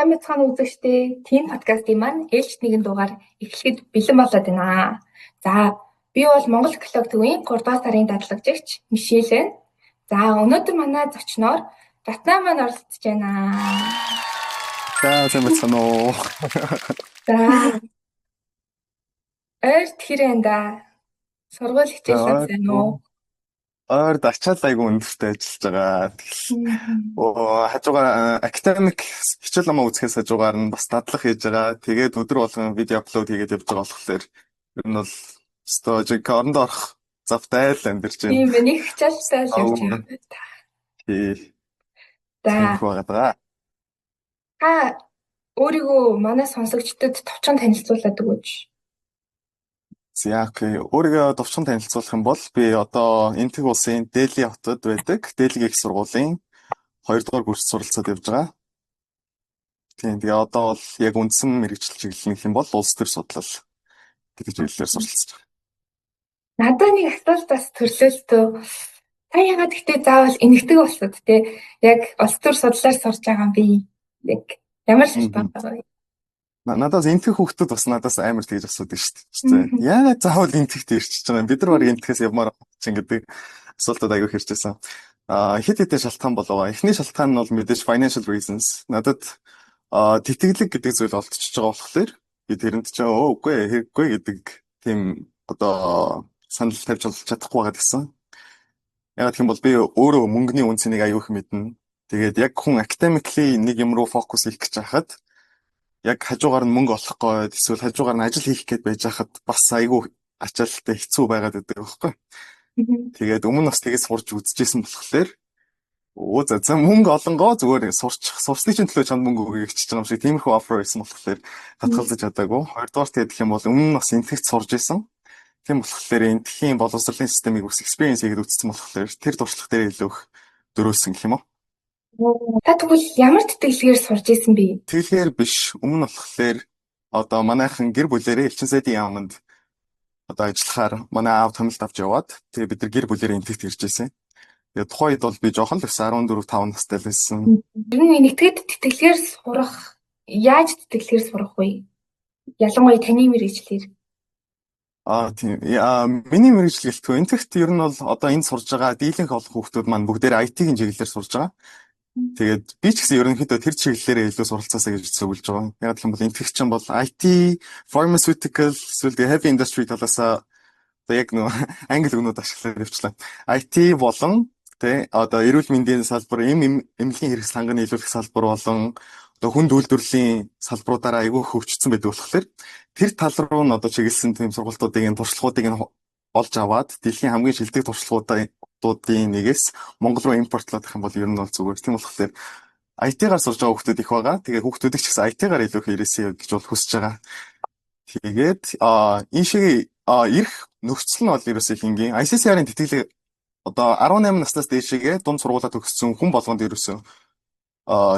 Сайн байцгаана уу, үзэгчдээ. Teen подкастын маань ээлжит нэгэн дугаар эхлэхэд бэлэн болоод байна. За, би бол Монгол Эколог төвийн 3 дугаар сарын дадлагжигч Мишель байна. За, өнөөдөр манай зочноор Ратна маань оролцож байна. За, сайн байцгаана уу. За. Ойрт хэр байна да? Сургууль хичээлээ сайн уу? Ойрд ачаал айгүй өндөртэй ажиллаж байгаа. Тэгэл хажуугаар academic хичээл номоо үзэхээс хажуугаар нь бас дадлах хийж байгаа. Тэгээд өдөр болгон видео upload хийгээд явж байгаа болохоор ер нь бол өстой жиг орондоо орох завтай л амьдарч байна. Тийм ээ, нэг хичээлтэй л явж байгаа. Тий. За. Тиймэрхүү байгаа даа. Та өөрийгөө манай сонсогчдод товчхон танилцуулаад өгөөч. За, okay. Өөрийгөө товчхон танилцуулах юм бол би одоо Энэтхэг улсын Дели хотод байдаг Делигийн их сургуулийн 2 дугаар курст суралцаад явж байгаа. Тийм, тэгээ одоо бол яг үндсэн мэргэжил чиглэл нь гэх юм бол улс төр судлал гэдэг чиглэлээр суралцж байгаа. Надад нэг асуулт бас төрлөө л дөө. Та яагаад гэхдээ заавал Энэтхэг улсад те яг улс төр судлаар сурж байгаа юм бэ? Яг ямар шалтгаан байгаа вэ? Надаас Энэтхэг хүүхдүүд бас надаас амар тэгж асуудаг шүү дээ. Яагаад заавал Энэтхэгт ирчихэж байгаа юм? Бид нар бараг Энэтхгээс явмаар чинь гэдэг асуултууд аягүй хэрч байсан. Хэд хэдэн шалтгаан болов. Эхний шалтгаан нь бол мэдээж financial reasons. Надад тэтгэлэг гэдэг зүйл олдчихож байгаа болохоор би тэрэнд чинь өө үгүй ээ, хэрэггүй гэдэг тийм одоо санал тавьж болж чадахгүй байгаа гэсэн. Яагаад гэх юм бол би өөрөө мөнгөний үнэ цэнийг аягүй их мэднэ. Тэгээд яг хүн academically нэг юм руу фокус хийх гэж байхад яг хажуугаар нь мөнгө олох гээд эсвэл хажуугаар нь ажил хийх гээд байж байхад бас айгүй ачаалттай, хэцүү байгаад байдаг байхгүй. Тэгээд өмнө бас тэгээс сурч үзчихсэн болохоор өө за за, мөнгө олонгоо зүгээр сурчих, сурсны чинь төлөө чамд мөнгө өгье гэж байгаа юм шиг тиймэрхүү offer байсан болохоор татгалзаж чадаагүй. Хоёрдугаар тэгэх юм бол өмнө нь бас Энэтхэгт сурж исэн. Тийм болохоор Энэтхэгийн боловсролын системийг бас experience хийгээд үзсэн болохоор тэр туршлага дээр илүү их дөрөөлсөн гэх юм уу? Та тэгвэл ямар тэтгэлгээр сурж исэн бэ? Тэтгэлгээр биш. Өмнө нь болохоор одоо манайхан гэр бүлэрээ элчин сайдын яаманд одоо ажиллахаар манай аав томилт авч яваад, тэгээ бид нар гэр бүлэрээ Энэтхэгт ирж байсан. Тэгээ тухайн үед бол би жоохон л байсан, 14 5 настай л байсан. Ер нь Энэтхэгт тэтгэлгээр сурах, яаж тэтгэлгээр сурах вэ? Ялангуяа таны мэргэжлээр. Аа, тийм. Миний мэргэжил гэлтгүй. Энэтхэгт ер нь бол одоо энд сурж байгаа дийлэнх олон хүүхдүүд маань бүгдээр IT-ийн чиглэлээр сурж байгаа. Тэгээд би ч гэсэн ерөнхийдөө тэр чиглэлээрээ илүү суралцаасаа гэж зөвлөж байгаа. Яг гэх юм бол Энэтхэг чинь бол IT, pharmaceutical, эсвэл heavy industry талаас одоо яг нөө англи үгнүүд ашиглаад явчлаа. IT болон тэ одоо эрүүл мэндийн салбар, эмнэлгийн хэрэгсэл ханган нийлүүлэх салбар болон одоо хүнд үйлдвэрлэлийн салбаруудаараа айгүй хөгжсөн байдаг болохоор тэр тал руу нь одоо чиглэсэн тийм сургалтуудыг нь, туршлагуудыг нь олж аваад дэлхийн хамгийн шилдэг туршлагуудын нэгээс Монгол руу импортлоод гэх юм бол ер нь бол зүгээр. Тийм болохоор IT-гаар сурж байгаа хүүхдүүд их байгаа. Тэгээ хүүхдүүдийг ч гэсэн IT-гаар илүү их ирээсэй гэж бол хүсэж байгаа. Тэгээд энэ шиг ирэх нөхцөл нь бол ерөөсөө хингийн ICCR-ын тэтгэлэг одоо 18 наснаас дээшээгээ дунд сургуулаа төгссөн хүн болгонд ерөөсөө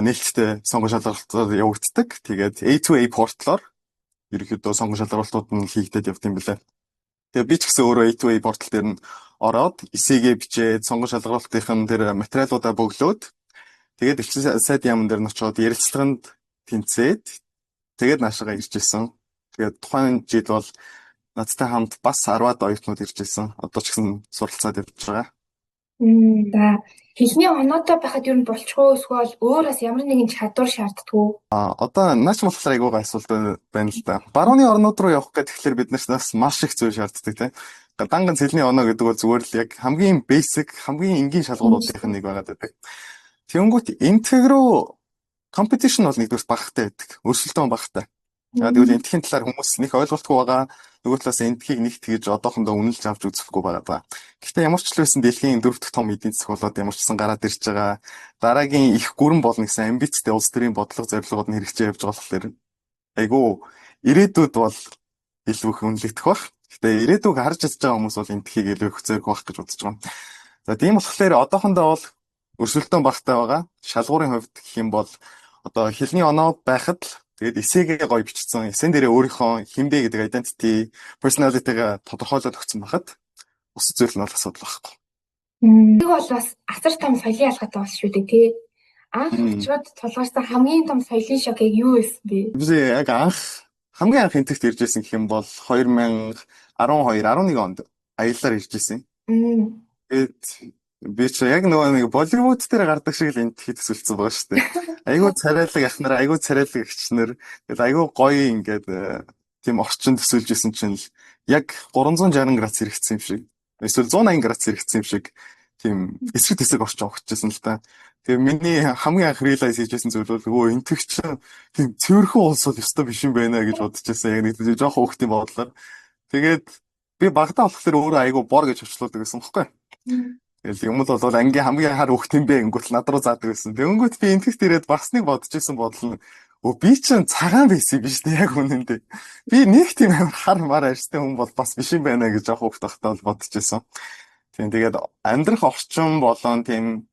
нээлттэй сонгон шалралтууд явагддаг. Тэгээд A2A порталоор ерөнхийдөө сонгон шалралтууд нь хийгдээд явд юм билээ. Тэгээ би ч гэсэн өөрөө A2A портал дээр нь ороод эсээгээ бичээд, сонгон шалралтын тэр материалуудаа бөглөөд, тэгээд элчин сайдын яамн дээр нь очиод ярилцлаганд тэнцээд, тэгээд наашаага ирж исэн. Тэгээд тухайн жил бол надтай хамт бас 10-аад оюутнууд ирж исэн. Одоо ч гэсэн суралцаад явж байгаа. За, хэлний оноотой байхад ер нь болчихоо эсвэл өөр бас ямар нэгэн чадвар шаарддаг уу? А одоо наач болохоор айгүй гай асуулт байна л да. Барууны орнууд руу явах гэх тэгэхээр бид нараас маш их зүйл шаарддаг, тийм. Дан ганц хэлний оноо гэдэг бол зүгээр л яг хамгийн basic, хамгийн энгийн шалгууруудын нэг байгаад байдаг. Тэнгүүт Энэтхэг рүү competition бол нэгдүгээр багатай байдаг. Өрсөлдөөн багатай. Яг тэгвэл Энэтхэгийн талаар хүмүүс нэг ойлголтгүй байгаа. Нөгөө талаас Энэтхэгийг нэг тэгж одоохондоо үнэлж авч үзэхгүй байгаа даа. Гэхдээ ямар ч л байсан дэлхийн дөрөв дэх том эдийн засаг болоод ямар ч гэсэн гараад ирж байгаа. Дараагийн их гүрэн болно гэсэн амбицтай улс төрийн бодлого зорилгууд нь хэрэгжиж явж байгаа болохоор айгүй ирээдүйд бол илүү их үнэлэгдэх байх. Гэхдээ ирээдүйг харж чадж байгаа хүмүүс бол Энэтхэгийг илүү их зорих байх гэж бодож байгаа. За, тийм болохоор одоохондоо бол өрсөлдөөн багатай байгаа. Шалгуурын хувьд гэх юм бол одоо хэлний оноо байхад л, тэгээд эсээгээ гоё бичсэн. Эсэн дээрээ өөрийнхөө хэн бэ гэдэг identity, personality-га тодорхойлоод өгсөн байхад бусад зүйл нь бол асуудал байхгүй. Нэг бол бас асар том соёлын ялгаатай болсон шүү дээ, тий. Анх очиод тулгарсан хамгийн том соёлын шок яг юу байсан бэ? Би яг анх хамгийн анх Энэтхэгт ирж байсан гэх юм бол 2012 11 онд аяллаар ирж байсан. Тэгээд би чи яг нөгөө нэг Болливуд дээр гардаг шиг л Энэтхэгийг төсөөлсөн байгаа шүү дээ. Айгүй царайлаг ах нар, айгүй царайлаг эгч нар, тэгэл айгүй гоё ингээд тийм орчин төсөөлж исэн чинь л яг 360 градус эргэцсэн юм шиг. Эсвэл 180 градус эргэцсэн юм шиг тийм эсрэг тэсрэг орчин огтжсэн л та. Тэгээ миний хамгийн анх realize хийжсэн зүйл бол өө, Энэтхэг чинь тийм цэвэрхэн улс бол ёстой биш юм байна гэж бодож байсан. Яг нэг жоохон хүүхдийн бодлоор. Тэгээд би багадаа болохоор өөрөө айгүй бор гэж хавчлуулдаг байсан байхгүй. Тэгэл юм л бол ангийн хамгийн хар хүүхд юм бэ гингүүт над руу заадаг байсан. Тэгэнгүүт би Энэтхэгт ирээд бас нэг бодож исэн бодол нь өө, би чинь цагаан байсан биш үү яг үнэндээ. Би нэг тийм амар хар мар арьстай хүн бол бас биш юм байна гэж жоох хүүхд байхдаа бол бодож исэн. Тийм, тэгээд амьдрах орчин болон тийм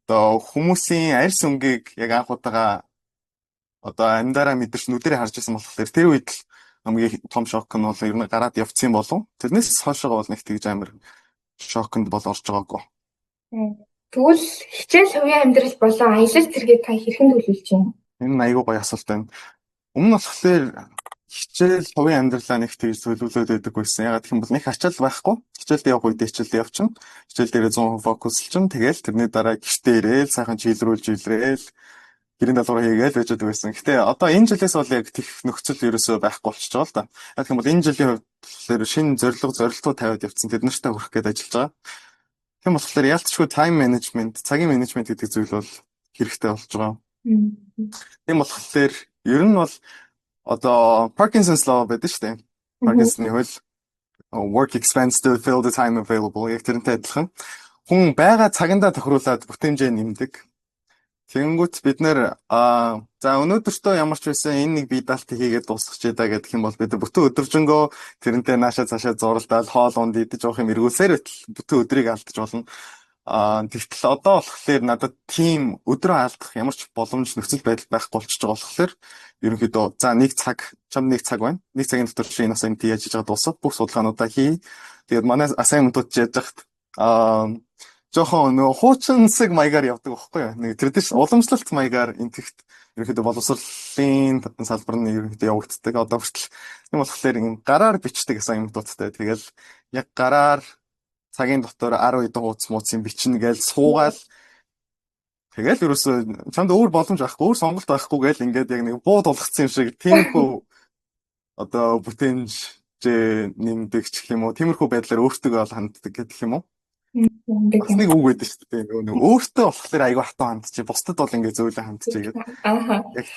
одоо хүмүүсийн арьс өнгийг яг анх удаага одоо амьдараа мэдэрч нүдэрээ харж исэн болохоор тэр үед л хамгийн том шок нь бол ер нь гараад явцсан болов. Тэрнээс хойшоогоо бол нэг тэгж амар шоконд бол орж байгаагүй. Тэгвэл хичээл, хувийн амьдрал болон аялал зэргээ та хэрхэн төлөвлөж байна? Энэ айгүй гоё асуулт байна. Өмнө нь болохоор хичээл, хувийн амьдралаа нэг тэгж төлөвлөөд байдаг байсан. Яагаад гэх юм бол нэг ачаал байхгүй. Хичээлд явах үедээ хичээлд явчихна. Хичээл дээрээ 100% focus лчин. Тэгэл тэрний дараа гэртээ ирээл сайхан chill рүүлж илрээл гэрийн даалгавар хийгээл байж байгаа байсан. Гэтэ одоо энэ жилээс бол яг тех нөхцөл ерөөсөө байхгүй болчихж байгаа л да. Яг юм бол энэ жилийн хувьд болохоор шинэ зорилго, зорилтууд тавиад явцсан. Тэд нартай хүрэх гээд ажиллаж байгаа. Тийм болохоор яалтчгүй time management, цагийн менежмент гэдэг зүйл бол хэрэгтэй болж байгаа. Тийм болохоор ер нь бол одоо Parkinson's law байдаг шүү дээ. Parkinson-ы хууль, work expands to fill the time available, яг тэрнтэй адилхан. Хүн байгаа цагандаа тохируулаад бүтээмжээ нэмдэг. Тэгэнгүүт бид нэр за өнөөдөртөө ямар ч байсан энэ нэг бие даалтыг хийгээд дуусгах даа гэдэг юм бол бид бүтэн өдөржингөө тэрнтэй наашаа цаашаа зуралдаал, хоол унд идэж явах юм эргүүлсээр байтал бүтэн өдрийг алдаж болно. Тэгтэл одоо болохоор надад тийм өдрөө алдах ямар ч боломж, нөхцөл байдал байхгүй болчихж байгаа болохоор ерөнхийдөө за нэг цаг, чам нэг цаг байна. Нэг цагийн дотор чи энэ assignment яаж хийж байгаа дуусах, бүх судалгаануудаа хий. Тэгээд манай assignment-ууд яаж яхад жоохон нөгөө хуучинсаг маягаар явдаг байхгүй юу? Нэг tradition уламжлалт маягаар Энэтхэгт ерөнхийдөө боловсролын салбар нь ерөнхийдөө явагддаг. Одоо хүртэл юм болохоор юм гараар бичдэг assignment-уудтай. Тэгэл яг гараар цагийн дотор 10 хэдэн хуудас мууцын бичнэ гээл суугаал, тэгэл ерөөсөө чамд өөр боломж байхгүй, өөр сонголт байхгүй гээл ингээд яг нэг буу тулгцсан юм шиг тиймэрхүү одоо бүтээмж нэмдэг ч гэх юм уу, тиймэрхүү байдлаар өөртөө бол ханддаг гэх юм уу. Бас нэг үг байдаг шүү дээ. Нөгөө өөртөө болохоор айгүй хатуу хандчих, бусдад бол ингээд зөөлөн хандчих гэдэг. Яг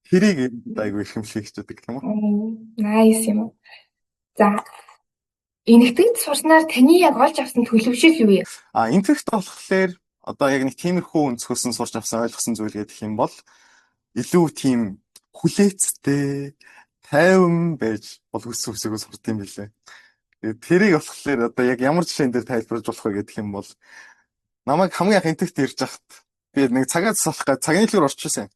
тэрийг айгүй эрхэмлэх хичээдэг гэх юм уу. Nice юм. За, Энэтхэгт сурснаар таны яг олж авсан төлөвшил юу вэ? Энэтхэгт болохоор одоо яг нэг тиймэрхүү өнцгөөс нь сурч авсан, ойлгосон зүйл гэдэг юм бол илүү тийм хүлээцтэй, тайван байж бол хүссэн хүсээгүй сурд юм билээ. Тэгээд тэрийг болохоор одоо яг ямар жишээн дээр тайлбарлаж болох вэ гэдэг юм бол намайг хамгийн анх Энэтхэгт ирж байхад би нэг цагаа засах гэж цагийн дэлгүүр орчихсон юм.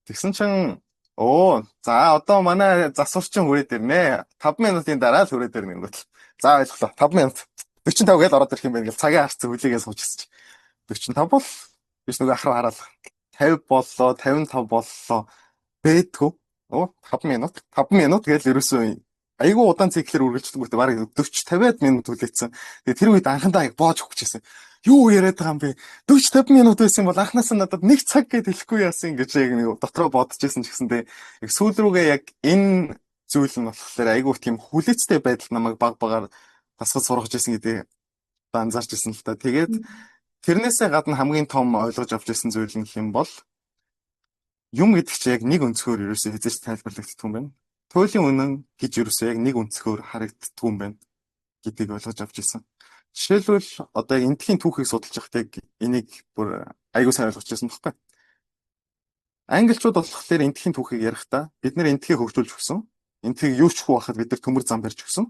Тэгсэн чинь оо, за одоо манай засварчин хүрээд ирнэ. 5 минутын дараа л хүрээд ирнэ гингүүт. За, ойлголоо. 5 минут. 45 гээд ороод ирэх юм байна гэл цагийн харцсан хүлээгээ суучихсан чи. 45 бол биш, нөгөө ах руу хараад 50 боллоо, 55 боллоо бэдгүү. Оо, 5 минут. 5 минут гэж ерөөсөө айгүй удаан циклээр үргэлжлэнгүүтээ бараг 40 50-аад минут хүлээсэн. Тэгээ тэр үед анхандаа яг боож өгчихсэн. Юу яриад байгаа юм бэ? 40 50 минут байсан бол анхнаасаа надад нэг цаг гэж хэлэхгүй яасан гэж яг нэг дотроо бодож байсан ч гэсэндээ яг сүүл рүүгээ яг энэ зүйл нь болохоор айгүй тийм хүлээцтэй байдал намайг баг багаар дасгаж сургаж исэн гэдгийг анзаарч ирсэн л та. Тэгээд тэрнээсээ гадна хамгийн том ойлгож авч ирсэн зүйл нь гэх юм бол юм гэдэг чинь яг нэг өнцгөр ерөөсөө хэзээ ч тайлбарлагддаг юм байна. Туйлын үнэн гэж ерөөсөө яг нэг өнцгөр харагддаг юм байна гэдгийг ойлгож авч ирсэн. Жишээлбэл, одоо яг Энэтхэгийн түүхийг судалж байхад яг энийг бүр айгүй сайн ойлгож ирсэн байхгүй. Англичууд болохоор Энэтхэгийн түүхийг ярихдаа бид нэр Энэтхийг хөгжүүлж өгсөн. Энэтхийг юу ч хүү байхад бид нар төмөр зам барьж өгсөн.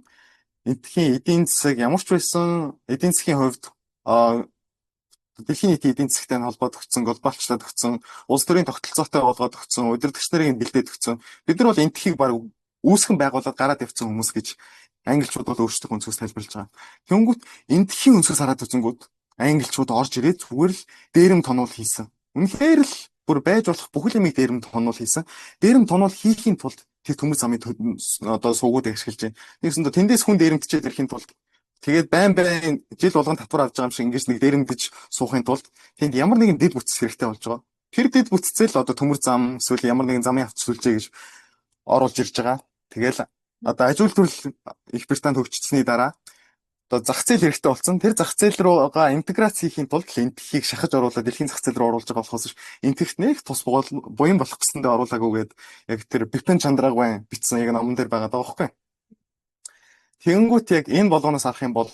Энэтхэгийн эдийн засаг ямар ч байсан эдийн засгийн хувьд дэлхийн нийтийн эдийн засагтай холбоод өгсөн, глобалчлаад өгсөн, улс төрийн тогтолцоотой болгоод өгсөн, удирдагч нарыг бэлдээд өгсөн. Бид нар бол Энэтхийг баг үүсгэн байгуулад гараад явцсан хүмүүс гэж англичууд бол өөрсдөх өнцгөөс тайлбарлаж байгаа. Тэнгүүт Энэтхэгийн өнцгөөс хараад үзэнгүүт англичууд орж ирээд зүгээр л дээрэм тонуул хийсэн. Үнэхээр л бүр байж болох бүхэл юмыг дээрэмд тонол хийсэн. Дээрэмд тонол хийхийн тулд тэр төмөр замын одоо суугуудыг ашиглаж байна. Нэгсэндээ тэндээс хүн дээрэмдчихэд ирэхийн тулд тэгээд байн байн жил болгон татвар авч байгаа юм шиг ингэж нэг дээрэмдэж суухын тулд тэнд ямар нэгэн дэд бүтц хэрэгтэй болж байгаа. Тэр дэд бүтцэл одоо төмөр зам эсвэл ямар нэгэн замын авч сүлжээ гэж оруулж ирж байгаа. Тэгэл одоо ажил төрөл Их Британд хөгжсөний дараа одоо зах зээл хэрэгтэй болсон. Тэр зах зээл рүүгээ интеграц хийхийн тулд энтхийг шахаж оруулаад дэлхийн зах зээл рүү оруулж байгаа болохоос энтхт нэг тус буян болох гэсэндээ оруулаагүй гээд яг тэр Бипэн Чандрагвайн бичсэн яг номон дээр байгаа даа байхгүй. Тэгэнгүүт яг энэ болгоноос харах юм бол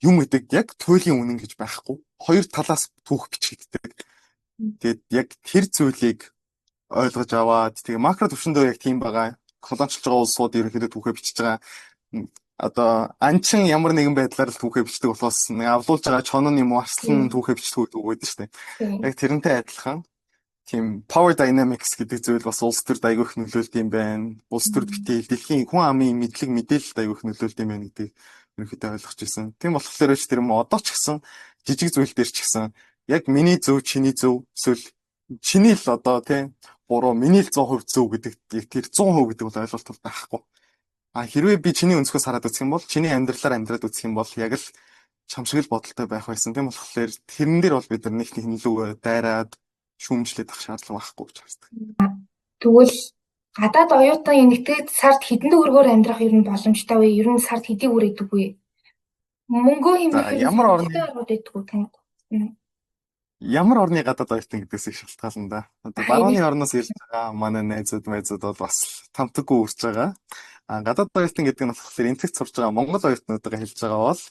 юм гэдэг яг туйлын үнэн гэж байхгүй. Хоёр талаас түүх бичигддэг. Тэгээд яг тэр зүйлийг ойлгож аваад тэгээ макро төвшөндөө яг тийм байгаа. Колончилж байгаа улсууд ерөнхийдөө түүхээ бичиж байгаа. Одоо анчин ямар нэгэн байдлаар л түүхээ бичдэг болохоос нэг авлуулж байгаа чонон юм уу арслан түүхээ бичдэг үг байдаг шүү дээ. Яг тэрнтэй адилхан тийм power dynamics гэдэг зүйл бас улс төрд айгүй их нөлөөлдөг юм байна. Улс төрд битэл дэлхийн хүн амын мэдлэг мэдээлэлд айгүй их нөлөөлдөг юм байна гэдгийг ерөнхийдөө ойлгож ирсэн. Тийм болохоор ч тэр юм одоо ч гэсэн жижиг зүйл дээр ч гэсэн яг миний зөв, чиний зөв эсвэл чиний л одоо тийм буруу, миний л 100% зөв гэдэг тэр 100% гэдэг бол ойлголт бол байхгүй. А хэрвээ би чиний өнцгөөс хараад үзэх юм бол чиний амьдралаар амьдраад үзэх юм бол яг л чам шиг л бодолтой байх байсан. Тийм болохоор тэрэн дээр бол бид нар нэг нэг нөлөөгөө дайраад шүүмжлээд авах шаардлага байхгүй гэж хардаг. Тэгвэл гадаад оюутан энэтхэгт сард хэдэн төгрөгөөр амьдрах ер нь боломжтой вэ? Ер нь сард хэдий үрээдэг вэ? Мөнгөө хэмнэх ямар орны аргууд байдгүй танд? Ямар орны гадаад оюутан гэдгээс их шалтгаална да. Одоо барууны орноос ирж байгаа манай найзууд майзууд бол бас тамтаггүй үрж байгаа. А гадаад оюутан гэдэг нь болохоор энэтхэгт сурж байгаа Монгол оюутнуудаа хэлж байгаа бол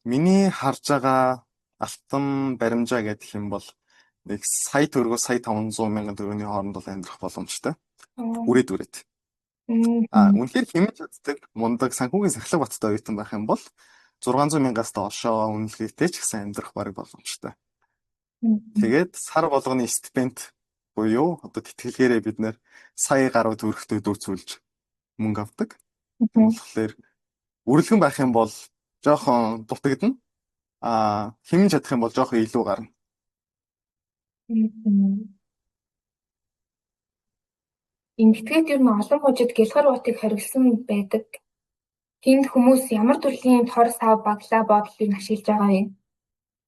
миний харж байгаа алтан баримжаа гэдэг юм бол нэг сая төгрөгөөс сая 500 мянган төгрөгийн хооронд бол амьдрах боломжтой. Үрээд үрээд. Үнэхээр хэмнэж чаддаг мундаг санхүүгийн сахилга баттай оюутан байх юм бол 600 мянгаас доошоо үнэлгээтэй ч гэсэн амьдрах бараг боломжтой. Тэгээд сар болгоны стипенд буюу одоо тэтгэлгээрээ бид нэр сая гаруй төгрөгтэй дүүцүүлж мөнгө авдаг. Тийм болохоор үрэлгэн байх юм бол жоохон дутагдана. Хэмнэж чадах юм бол жоохон илүү гарна. Энэтхэгт ер нь олон мужид гэлгар уутыг хориглосон байдаг. Тэнд хүмүүс ямар төрлийн тор сав баглаа бодлыг ашиглаж байгаа вэ?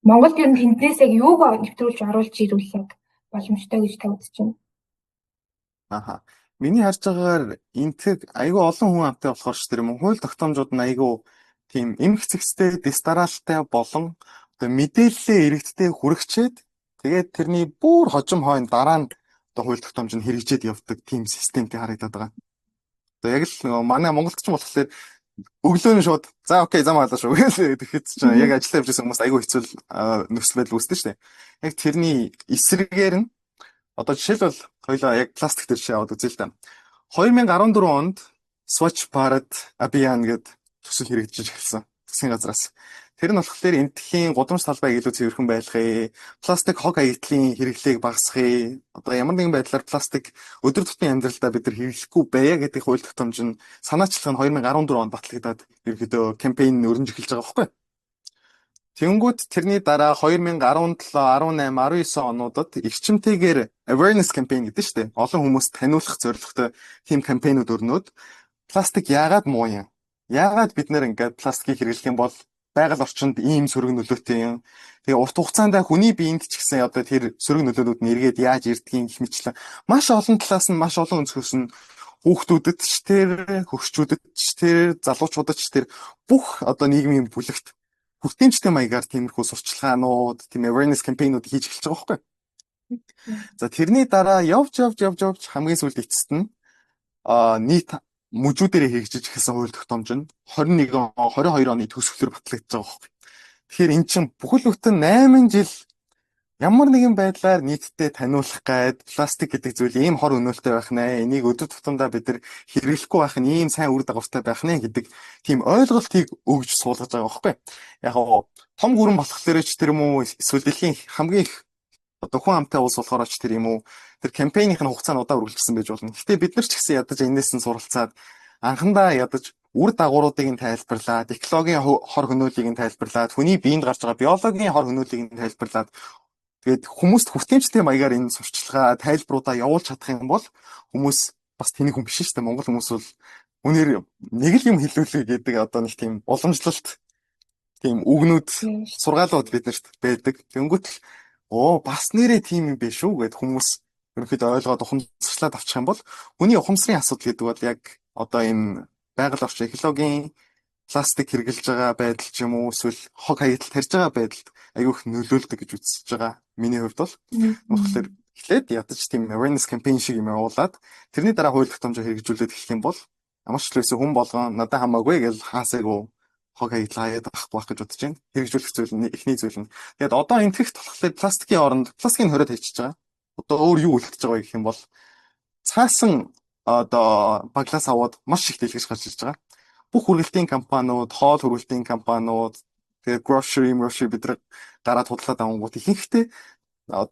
Монголд ер нь тэнднээс яг юуг нэвтрүүлж оруулж ирвэл яг боломжтой гэж та үзэж байна? Аха. Миний харж байгаагаар энэтхэг айгүй олон хүн амтай болохоор ч тэр юм хууль тогтоомжууд нь айгүй тийм эмх зэгцтэй, дэс дараалалтай болон одоо мэдээллээ иргэдтэй хүргчээд тэгээд тэрний бүр хожим хойно дараа нь одоо хууль тогтоомж нь хэрэгжээд явдаг тийм системтэй харагдаад байгаа. Одоо яг л нөгөө манай Монголд ч болохоор өглөө нь шууд за окей зам хаалаа шүү гэж тэгэхэд чинь яг ажиллаа явж байсан хүмүүс айгүй хэцүү нөхцөл байдал үүсдэг шүү дээ. Яг тэрний эсрэгээр нь одоо жишээлбэл хоёлаа яг пластик дээр жишээ аваад үзье л да. 2014 онд Swachh Bharat Abhiyan гэдэг төсөл хэрэгжиж эхэлсэн. Засгийн газраас. Тэр нь болохоор энтхийн гудамж талбайг илүү цэвэрхэн байлгая, пластик хог хаягдлын хэрэглээг багасгая. Одоо ямар нэгэн байдлаар пластик өдөр тутмын амьдралдаа бид нар хэрэглэхгүй байя гэдэг хууль тогтоомж нь санаачлах нь 2014 онд батлагдаад ерөнхийдөө кампайн өрнөж эхэлж байгаа байхгүй. Тэнгүүд тэрний дараа 2017, 18, 19 онуудад эрчимтэйгээр awareness campaign гэдэг нь шүү дээ. Олон хүмүүст таниулах зорилготой тийм кампайнууд өрнөөд пластик яагаад муу юм? Яагаад бид нэр ингээд пластикийг хэрэглэх юм бол байгаль орчинд ийм сөрөг нөлөөтэй юм. Тэгээ урт хугацаанд хүний биед ч гэсэн одоо тэр сөрөг нөлөөнүүд нь эргээд яаж ирдгийг гэх мэтлэн маш олон талаас нь маш олон өнцгөөс нь хүүхдүүдэд ч тэр, хөгшчүүдэд ч тэр, залуучуудад ч тэр бүх одоо нийгмийн бүлэгт хүртээмжтэй маягаар тиймэрхүү сурчлагаанууд, тийм awareness campaign-ууд хийж эхэлж байгаа байхгүй. За тэрний дараа явж явж явж явж хамгийн сүүлд эцэст нь нийт мужүүдээрээ хэрэгжиж эхэлсэн хууль тогтоомж нь 21 он 22 оны төгсгөлөөр батлагдаж байгаа байхгүй. Тэгэхээр эн чинь бүхэл бүтэн 8 жил ямар нэгэн байдлаар нийтдээ таниулах гад пластик гэдэг зүйл ийм хор өнөөлтэй байх нэ. Энийг өдөр тутамдаа бид нар хэрэглэхгүй байх нь ийм сайн үр дагавартай байх нэ гэдэг тийм ойлголтыг өгж суулгаж байгаа байхгүй. Яг гоо том гүрэн болохоор ч тэр юм уу эсвэл дэлхийн хамгийн их одоо хүн амтай улс болохоор ч тэр юм уу тэр кампайных нь хугацаа нь удаа үргэлжилсэн байж болно. Гэтэ бид нар ч гэсэн ядаж энэс нь суралцаад анхандаа ядаж үр дагавруудыг нь тайлбарлаад, экологийн хор хөнөөлийг нь тайлбарлаад, хүний биед гарч байгаа биологийн хор хөнөөлийг нь тайлбарлаад. Тэгээд хүмүүст хүртээмжтэй маягаар энэ сурчлагаа, тайлбаруудаа явуулж чадах юм бол хүмүүс бас тэнийг хүн биш шүү дээ. Монгол хүмүүс бол үнээр нэг л юм хэлүүлээ гэдэг одоо нэг тийм уламжлалт, тийм үгнүүд, сургаалууд биднэрт байдаг. Тэнгүүт л оо бас нэрээ тийм юм биш үү гэд хүмүүс ерөнхийдөө ойлгоод ухамсарчлаад авчих юм бол хүний ухамсарын асуудал гэдэг бол яг одоо энэ байгаль орчин, экологийн пластик хэрглэж байгаа байдал ч юм уу, эсвэл хог хаягдал тарьж байгаа байдалд айгүй их нөлөөлдөг гэж үзэж байгаа. Миний хувьд бол болохоор эхлээд ядаж тийм awareness campaign шиг юм явуулаад, тэрний дараа хууль тогтоомжоо хэрэгжүүлээд эхлэх юм бол ямар ч л байсан хүн болгон надад хамаагүй гэж хаасайгүй хог хаягдал хаяад авахгүй байх гэж бодож байна. Хэрэгжүүлэх зүйл нь, эхний зүйл нь. Тэгээд одоо энтгэхт болохоор пластикийн оронд пластикийг хориод хийчихэж байгаа. Одоо өөр юу үлдэж байгаа гэх юм бол цаасан одоо баглаас аваад маш их дэлгэж гарч ирж байгаа. Бүх хүргэлтийн компаниуд, хоол хүргэлтийн компаниуд, тэгээд grocery, grocery бид нар гараад худалдаад авангууд ихэнхдээ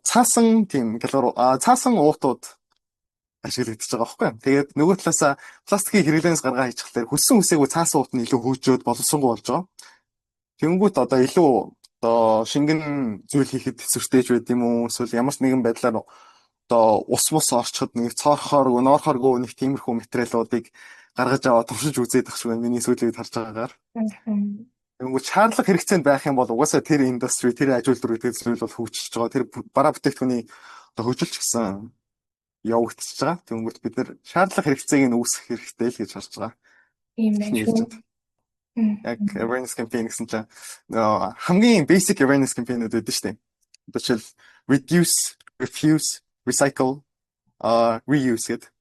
цаасан тийм галаар цаасан уутууд ашиглагдаж байгаа байхгүй. Тэгээд нөгөө талаасаа пластикийн хэрэглээнээс гаргаа хийчихлээр хүссэн хүсээгүй цаасан уут нь илүү хөгжөөд боловсронгуй болж байгаа. Тэнгүүт одоо илүү одоо шингэн зүйл хийхэд төсөртэйж байд юм уу, эсвэл ямар ч нэгэн байдлаар одоо ус мус орчход нэг цоорхооргүй, ноорхооргүй нэг тиймэрхүү материалуудыг гаргаж аваад туршиж үзээд ах шиг байна, миний сүүлийн үед харж байгаагаар. Тэнгүүт шаардлага хэрэгцээнд байх юм бол угаасаа тэр industry, тэр ажил үйлдвэр гэдэг зүйл бол хөгжиж байгаа. Тэр бараа бүтээгдэхүүний одоо хөгжилч гэсэн явагдчихж байгаа. Тэнгүүт бид нар шаардлага хэрэгцээг нь үүсгэх хэрэгтэй л гэж харж байгаа. Тийм байна шүү. Яг awareness campaign гэсэн чинь хамгийн basic awareness campaign-ууд байдаг шүү дээ. Одоо жишээл reduce, refuse, recycle, reuse гэдэг.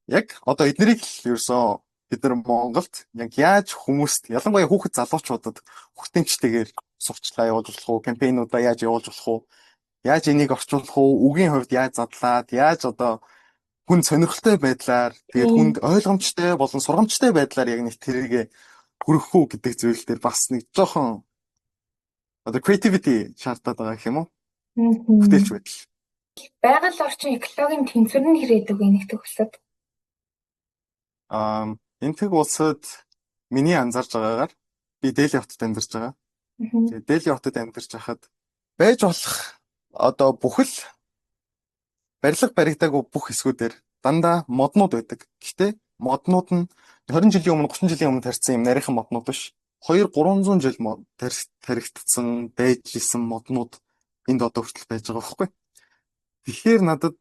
Яг одоо эднэрийг л ерөөсөө бид нар Монголд яг яаж хүмүүст, ялангуяа хүүхэд залуучуудад хүртээмжтэйгээр сурчлаа явуулж болох уу, кампайнуудаа яаж явуулж болох уу, яаж энийг орчуулах уу, үгийн хувьд яаж задлаад, яаж одоо хүн сонирхолтой байдлаар, тэгээд хүнд ойлгомжтой болон сургамжтай байдлаар яг нэг тэрийг хүргэх үү гэдэг зүйл дээр бас нэг жоохон одоо creativity шаардаад байгаа гэх юм уу? Бүтээлч байдал. Байгаль орчин, экологийн тэнцвэр нь хэр байдаг вэ Энэтхэг улсад? Энэтхэг улсад миний анзаарч байгаагаар би Дели хотод амьдарч байгаа. Тэгээд Дели хотод амьдарч байхад байж болох одоо бүхэл барилга баригдаагүй бүх хэсгүүдээр дандаа моднууд байдаг. Гэхдээ моднууд нь 20 жилийн өмнө, 30 жилийн өмнө тарьсан юм нарийнхан моднууд биш. 2 300 жил таригдсан байж исэн моднууд энд одоо хүртэл байж байгаа байхгүй. Тэгэхээр надад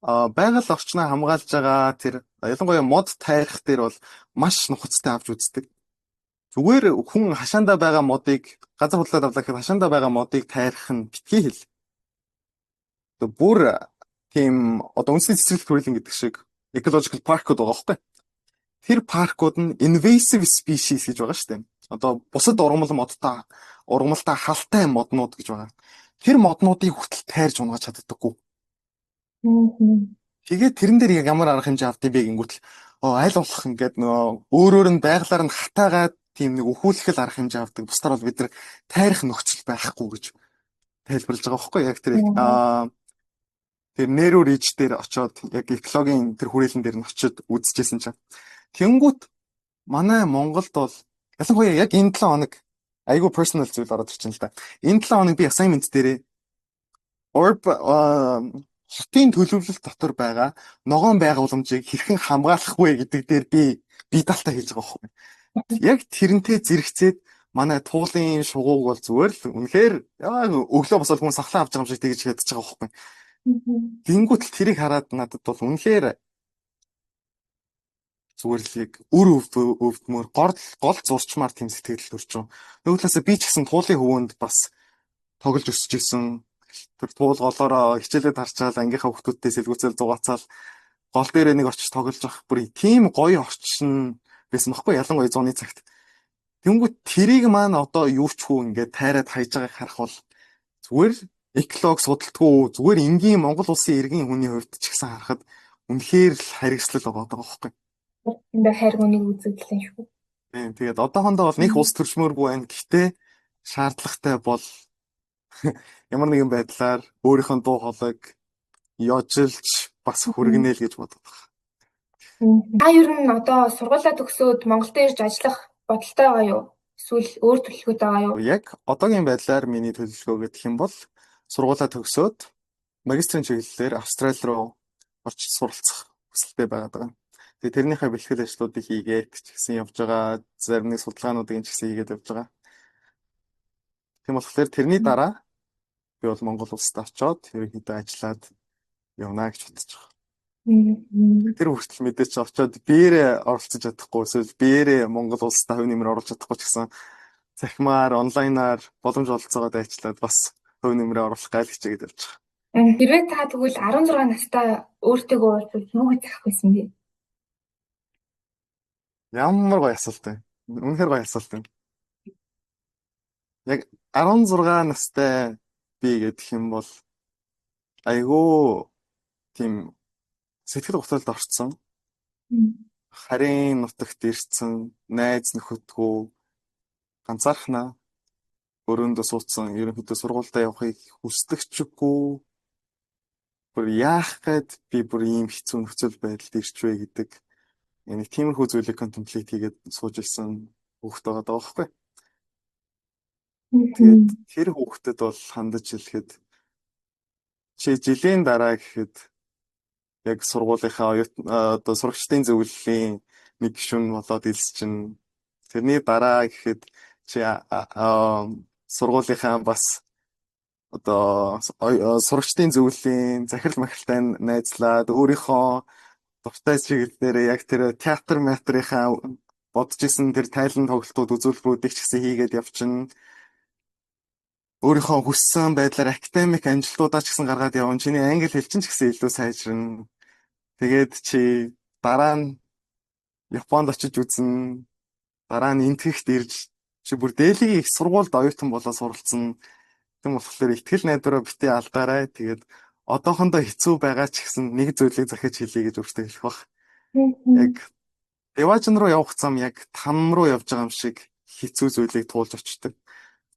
байгаль орчноо хамгаалж байгаа тэр ялангуяа мод тайрах дээр бол маш нухацтай авч үздэг. Зүгээр хүн хашаандаа байгаа модыг газар худлаад авлаа гэхэд хашаандаа байгаа модыг тайрах нь битгий хэл. Одоо бүр тийм одоо үндэсний цэцэрлэг хүрээлэн гэдэг шиг ecological park-ууд байгаа байхгүй. Тэр паркууд нь invasive species гэж байгаа шүү дээ. Одоо бусад ургамал модтой, ургамалтай халтай моднууд гэж байгаа. Тэр моднуудыг хүртэл тайрж унагааж чаддаггүй. Тэгээд тэрэн дээр яг ямар арга хэмжээ авд юм бэ гингүүтэл аль болох ингээд нөгөө өөрөөр нь байглаар нь хатаагаад тийм нэг өхүүлэх л арга хэмжээ авдаг. Бусдаар бол бид нар тайрах нөхцөл байхгүй гэж тайлбарлаж байгаа байхгүй, яг тэр тэр Неру Ridge дээр очиод, яг экологийн тэр хүрээлэн дээр нь очиод үзчихсэн чинь. Тэнгүүт манай Монголд бол ялангуяа яг энэ 7 хоног айгүй personal зүйл ороод ирчин л да. Энэ 7 хоног би assignment дээрээ urb хотын төлөвлөлт дотор байгаа ногоон байгууламжийг хэрхэн хамгаалах вэ гэдэг дээр би бие даалтаа хийж байгаа байхгүй. Яг тэрнтэй зэрэгцээд манай туулын шугууг бол зүгээр л үнэхээр өглөө босоод хүн сахлаа авч байгаа юм шиг тэгж ядаж байгаа байхгүй. Тэнгүүт л тэрийг хараад надад бол үнэхээр зүгээр л яг үр өвдмөр, гол гол зурчмаар тийм сэтгэл төрж байгаа. Нөгөө талаасаа би ч гэсэн туулын хөвөөнд бас тоглож өсөж исэн. Тэр туул голоороо хичээлээ тарчаал, ангийнхаа хүүхдүүдтэй сэлгүүцэл зугаацаал, гол дээрээ нэг очиж тоглож авах бүр тийм гоё орчин байсан байхгүй, ялангуяа зуны цагт. Тэнгүүт тэрийг маань одоо юу ч хүү ингээд тайраад хайж байгааг харах бол зүгээр эколог судалдаггүй, зүгээр энгийн Монгол улсын иргэн хүний хувьд ч гэсэн харахад үнэхээр л харгислал байгаа байхгүй. Энд хайр үнийг үзэгдлэн шүү. Тийм, тэгээд одоохондоо бол нэг улс төрчмөөргүй байна. Гэхдээ шаардлагатай бол ямар нэгэн байдлаар өөрийнхөө дуу хоолойг ёжилж бас хүргэнэ л гэж боддог. Та ер нь одоо сургуулаа төгсөөд Монголд ирж ажиллах бодолтой байгаа юу? Эсвэл өөр төлөвлөгөөтэй байгаа юу? Яг одоогийн байдлаар миний төлөвлөгөө гэх юм бол Сургуулаа төгсөөд магистрийн чиглэлээр Австрали руу очиж суралцах хүсэлтэй байгаад байгаа. Тэгээ тэрнийхээ бэлтгэл ажлуудыг хийгээд ч гэсэн явж байгаа, зарим нэг судалгаануудыг ч гэсэн хийгээд явж байгаа. Тийм болохоор тэрний дараа би бол Монгол улсад очоод ерөнхийдөө ажиллаад явна гэж бодож байгаа. Тэр хүртэл мэдээч очоод биеэрээ оролцож чадахгүй, эсвэл биеэрээ Монгол улсад хувь нэмэр оруулах чадахгүй ч гэсэн цахимаар, онлайнаар боломж олцоогоод ажиллаад бас хувь нэмрээ оруулах гайл хичээгээд явж байгаа. Хэрвээ та тэгвэл 16 настай өөртөөгөө уулзвал юу гэж захих байсан бэ? Ямар гоё асуулт вэ? Үнэхээр гоё асуулт юм. Яг 16 настай би гэдэг юм бол айгүй тийм сэтгэл готролд орцсон. Харийн нутагт ирсэн, найз нөхөдгүй, ганцаархнаа өрөөндөө суудсан, ерөнхийдөө сургуультай явахыг хүсдэг чгүй. Бүр яах гээд би бүр ийм хэцүү нөхцөл байдалд ирч вэ гэдэг нэг тиймэрхүү зүйлийг contemplate хийгээд сууж исэн хүүхэд байгаа даа байхгүй. Тэгээд тэр хүүхдэд бол хандаж хэлэхэд чи жилийн дараа гэхэд яг сургуулийнхаа оюут одоо сурагчдын зөвлөлийн нэг гишүүн болоод элсчин. Тэрний дараа гэхэд чи сургуулийнхаа бас одоо сурагчдын зөвлөлийн захирал махиралтай найзлаад өөрийнхөө дуртай чиглэлээр яг тэр театр матрийнхаа бодож исэн тэр тайлан тоглолтууд, үзүүлбэрүүдийг ч гэсэн хийгээд явчихна. Өөрийнхөө хүссэн байдлаар академик амжилтуудаа ч гэсэн гаргаад явна. Чиний англи хэл чинь ч гэсэн илүү сайжирна. Тэгээд чи дараа нь Японд очиж үзнэ. Дараа нь Энэтхэгт ирж чи бүр Дэлигийн их сургуульд оюутан болоо суралцсан. Тийм болохоор итгэл найдвараа битгий алдаарай. Тэгээд одоохондоо хэцүү байгаа ч гэсэн нэг зүйлийг захиж хэлье гэж өөртөө хэлэх бах. Яг Деважин руу явах зам яг там руу явж байгаа юм шиг хэцүү зүйлийг туулж очдог.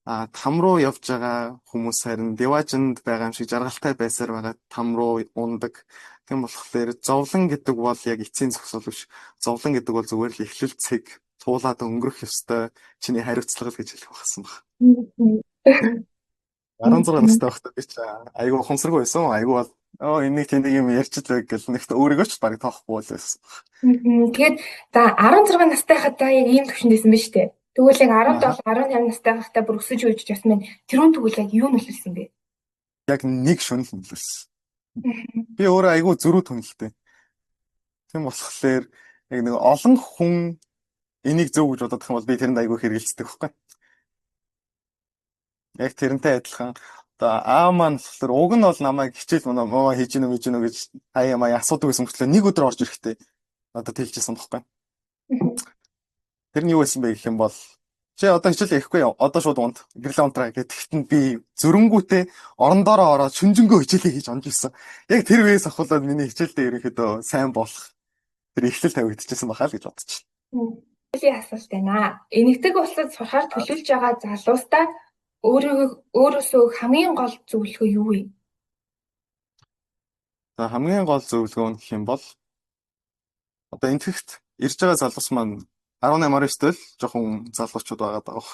А там руу явж байгаа хүмүүс харин Деважинд байгаа юм шиг жаргалтай байсаар байгаа там руу ундаг. Тийм болохоор зовлон гэдэг бол яг эцсийн зогсоол биш. Зовлон гэдэг бол зүгээр л эхлэл цэг, туулаад өнгөрөх ёстой чиний хариуцлага л гэж хэлэх байсан баг. 16 настай байхдаа би ч айгүй ухамсаргүй байсан. Айгүй бол энийг тэнийг юм ярьж л байг гэл нэгт өөрийгөө ч барыг тоохгүй л байсан. Тэгээд за 16 настай хатаа яг ийм төвшөнд байсан биз дээ. Тэгвэл яг 17, 18 настай байхдаа бүр өсөж хөгжиж явсан байна. Тэрүүн тэгвэл яг юу нөлөөлсөн бэ? Яг нэг шөнө л нөлөөлсөн. Би өөрөө айгүй зөрүү түнэлтэй. Тийм болохоор яг нэг олон хүн энийг зөв гэж бодох юм бол би тэрэнд айгүй хэрэгэлцдэг байхгүй. Яг тэрнтэй адилхан одоо аа маань болохоор уг нь бол намайг хичээл маа хийж гинүү хийж гинүү гэж хаяа маяа асуудаг байсан мөртлөө нэг өдөр орж ирэхдээ надад хэлжсэн байхгүй. Тэр нь юу байсан бэ гэх юм бол чи одоо хичээл хийхгүй, одоо шууд унт, гэрлээ унтраа гэдэгт нь би зөрөнгүүтээ орондоороо ороод шүнжэнгөө хичээлээ хийж онж ирсэн. Яг тэр үеэс ахуулаад миний хичээлдээ ерөнхийдөө сайн болох тэр эхлэл тавигдчихсан бахаа л гэж бодчих. Сүүлийн асуулт байна. Энэтхэг улсад сурахаар төлөвлөж байгаа залуустаа өөрийгөө өөрөөсөө хамгийн гол зөвлөгөө юу вэ? За, хамгийн гол зөвлөгөө нь гэх юм бол одоо Энэтхэгт ирж байгаа залуус маань 18 19 л жоохон залуучууд байгаа даа.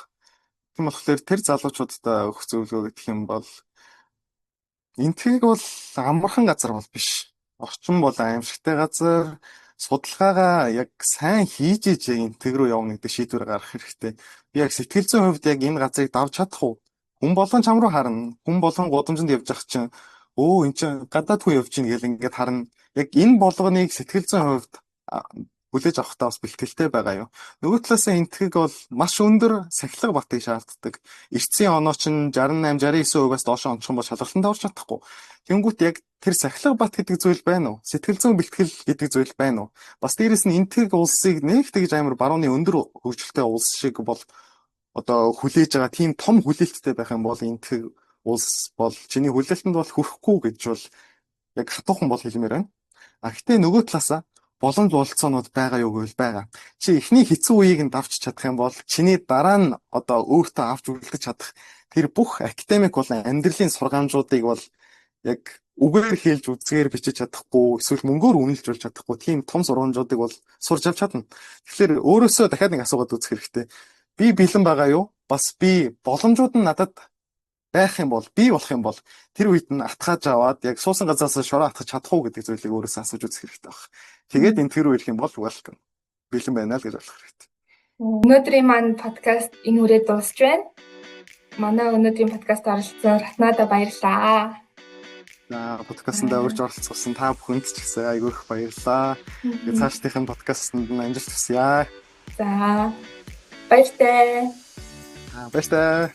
Тийм болохоор тэр залуучуудаа өгөх зөвлөгөө гэх юм бол Энэтхэг бол амархан газар бол биш. Орчин бол аимшигтай газар. Судалгаагаа яг сайн хийж иж Энэтхэг рүү явна гэдэг шийдвэр гаргах хэрэгтэй. Би яг сэтгэл зүйн хувьд яг энэ газрыг давж чадах уу? Хүн болгон чам руу харна. Хүн болгон гудамжинд явж явах чинь өө эн чинь гадаад хүн явж гин гэл ингээд харна. Яг энэ болгоныг сэтгэл зүйн хувьд хүлээж авахдаа бас бэлтгэлтэй байгаа юу. Нөгөө талаас нь Энэтхэг бол маш өндөр сахилга батыг шаарддаг. Эртсийн оноо чинь 68, 69%-аас доош ончих юм бол шалгалтанд орж чадахгүй. Тэнгүүт яг тэр сахилга бат гэдэг зүйл байна уу? Сэтгэл зүйн бэлтгэл гэдэг зүйл байна уу? Бас дээрэс нь Энэтхэг улсыг нэг тэгж амар барууны өндөр хөгжилтэй улс шиг бол одоо хүлээж байгаа тийм том хүлээлттэй байх юм бол Энэтхэг улс бол чиний хүлээлтэнд бол хүрэхгүй гэж бол яг хатуухан бол хэлмээр байна. А гэтээ нөгөө талаасаа боломж бололцоонууд байгаа юу гэвэл байгаа. Чи эхний хэцүү үеийг нь давч чадах юм бол чиний дараа нь одоо өөртөө авч үлдэж чадах тэр бүх академик болон амьдралын сургамжуудыг бол яг үгээр хэлж, үзгээр бичиж чадахгүй, эсвэл мөнгөөр үнэлж болж чадахгүй тийм том сургамжуудыг бол сурч авч чадна. Тэгэхээр өөрөөсөө дахиад нэг асуугаад үзэх хэрэгтэй. Би бэлэн байгаа юу? Бас би боломжууд нь надад Байх юм бол, бий болох юм бол тэр үед нь атгаж аваад яг суусан газараас шороо атгах чадах уу гэдэг зүйлийг өөрөөсөө асууж үзэх хэрэгтэй байна. Тэгээд энэ рүү ирэх юм бол welcome. Бэлэн байна л гэж ойлгох хэрэгтэй. Өнөөдрийн маань подкаст энэ хүрээд дуусч байна. Манай өнөөдрийн подкаст оролцсон Ратнада баярлалаа. За, подкастт урьж оролцсон та бүхэнд ч гэсэн айгүй их баярлалаа. Тэгээд цаашдынхын подкастт нь амжилт хүсье. За, баяртай. Аа, баяртай.